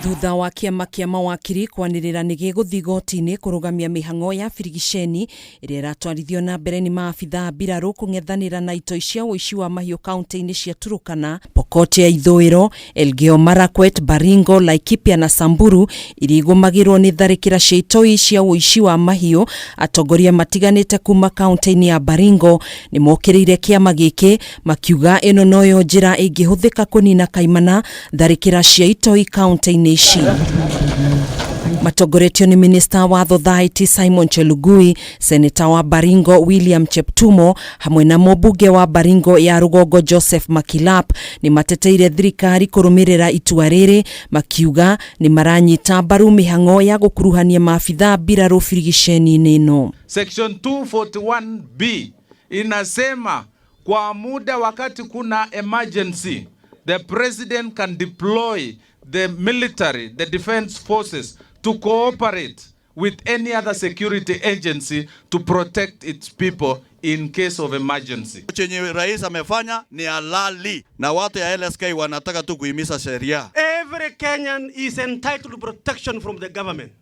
Thutha wa kĩama kĩa mawakiri kwanĩrĩra nĩ gĩgũthiĩ igoti-inĩ kũrũgamia mĩhang'o ya birigiceni ĩrĩa ĩratwarithio na mbere nĩ maabithaa a mbirarũ kũng'ethanĩra na itoi cia ũici wa mahiũ kaunti-inĩ cia Turukana, Pokot ya Ithũĩro, Elgeyo Marakwet, Baringo, Laikipia na Samburu iria igũmagĩrwo nĩ tharĩkĩra cia itoi cia ũici wa mahiũ. Atongoria matiganĩte kuma kaunti-inĩ ya Baringo nĩ mokĩrĩire kĩama gĩkĩ makiuga ĩno noyo njĩra ĩngĩhũthĩka kũnina kaimana tharĩkĩra cia itoi kaunti-inĩ ici. Matongoretio nĩ minista wa Thothaiti Simon Chelugui, seneta wa Baringo William Cheptumo hamwe na mũmbunge wa Baringo ya rũgongo Joseph Makilap nĩ mateteire thirikari kũrũmĩrĩra itua rĩrĩ, makiuga nĩ maranyita mbaru mĩhang'o ya gũkuruhania maabithaa mbirarũ birigiceni-inĩ ĩno. Section 241B inasema kwa muda wakati kuna emergency, the president can deploy the military, the defense forces to cooperate with any other security agency to protect its people in case of emergency. Chenye rais amefanya ni halali na watu ya LSK wanataka tu kuhimiza sheria. Every Kenyan is entitled to protection from the government.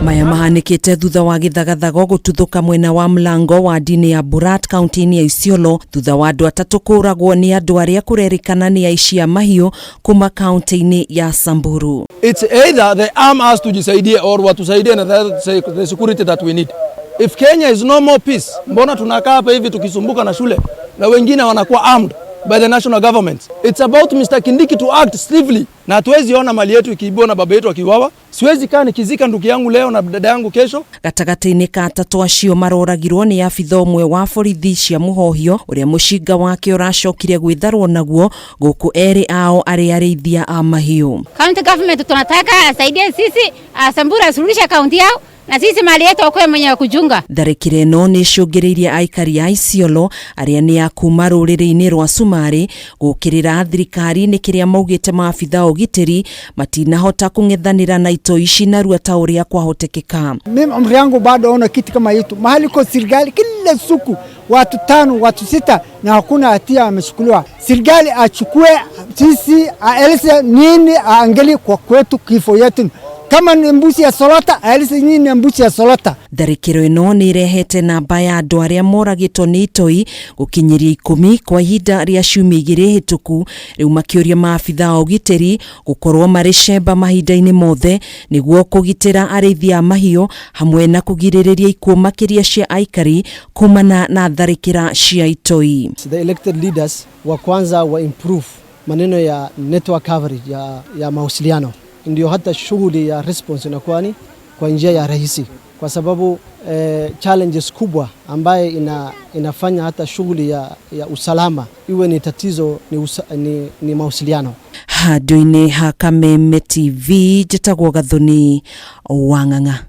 Maya mahanĩkĩte thutha wa gĩthagathago gũtuthũka mwena wa Mlango wa ndini ya Burat kaunti-inĩ ya Isiolo thutha wa andũ atatũ kũragwo nĩ andũ arĩa kũrerĩkana nĩ aici a mahiũ kuma kaunti-inĩ ya Samburu. It's either they arm us tujisaidie or watusaidie na the security that we need. If Kenya is no more peace, mbona tunakaa hapa hivi tukisumbuka na shule na wengine wanakuwa armed by the national government? It's about Mr. Kindiki to act swiftly. Na hatuwezi ona mali yetu ikiibiwa na baba yetu akiuawa. Siwezi kaa nikizika ndugu yangu leo na dada yangu kesho. Gatagatĩ-inĩ ka atatũ acio maroragirwo nĩ abitha ũmwe wa borithi cia mũhohio ũrĩa mũcinga wake ũracokire gwĩtharwo naguo gũkũ erĩ ao arĩ arĩithia a mahiũ. County government tunataka asaidie sisi, Samburu asuluhishe kaunti yao na sisi mali yetu akuwe mwenye wa kuchunga. Tharĩkĩra ĩno nĩ ĩcũngĩrĩirie aikari a Isiolo arĩa nĩ a kuma rũrĩrĩ-inĩ rwa Cumarĩ gũkĩrĩra thirikari nĩ kĩrĩa maugĩte maabitha a ũgitĩri matinahota kũng'ethanĩra na itoi ici narua ta ũrĩa kwahotekeka. Mimi umri yangu bado ona kitu kama hitu mahali kwa serikali kila siku watu tano watu sita na hakuna hatia amechukuliwa. Serikali achukue sisi aeleze nini, aangalie kwa kwetu kifo yetu kama ni mbuzi ya slaughter, aeleze nini ni mbuzi ya slaughter. Tharĩkĩro ĩno nĩ ĩrehete namba ya andũ arĩa moragĩtwo nĩ itoi gũkinyĩria 10 kwa ihinda rĩa ciumia 2 hĩtũku, rĩu makĩũria maabitha a ũgitĩri gũkorwo marĩ cemba mahinda-inĩ mothe nĩguo kũgitĩra arĩithi a mahiũ hamwe na kũgirĩrĩria ikuũ makĩria cia aikari kumana na tharĩkĩra cia itoi. The elected leaders wa kwanza wa improve maneno ya network coverage ya mawasiliano, ndio hata shughuli ya response inakuwa ni kwa njia ya rahisi, kwa sababu challenges kubwa ambaye inafanya hata shughuli ya usalama iwe ni tatizo ni mawasiliano. Handũ-inĩ ha Kameme TV, njĩtagwo Gathoni Wang'ang'a.